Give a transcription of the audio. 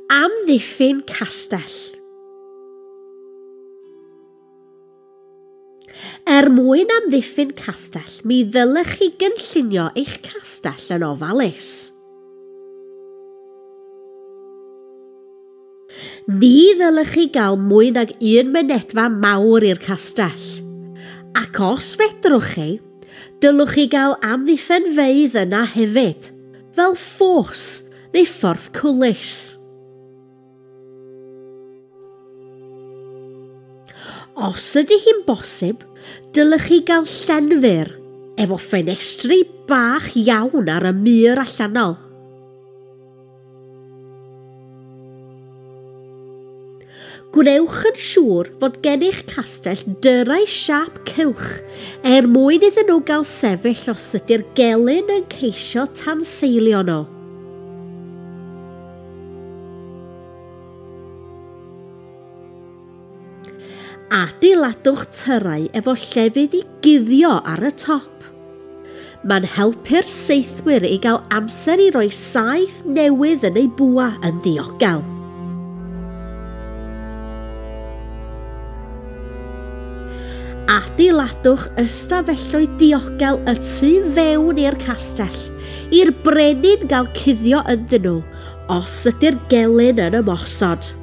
Amddiffyn castell. Er mwyn amddiffyn castell, mi ddylech chi gynllunio eich castell yn ofalus. Ni ddylech chi gael mwy nag un mynedfa mawr i'r castell. Ac os fedrwch chi, dylwch chi gael amddiffynfeydd yna hefyd, fel ffos neu ffordd cwlis. Os ydy hi'n bosib, dylech chi gael llenfur efo ffenestri bach iawn ar y mur allanol. Gwnewch yn siŵr fod gennych castell dyrau siâp cylch er mwyn iddyn nhw gael sefyll os ydy'r gelyn yn ceisio tanseilio nhw. Adeiladwch tyrau efo llefydd i guddio ar y top. Mae'n helpu'r saethwyr i gael amser i roi saeth newydd yn eu bwa yn ddiogel. Adeiladwch ystafelloedd diogel y tu fewn i'r castell, i'r brenin gael cuddio ynddyn nhw os ydy'r gelyn yn ymosod.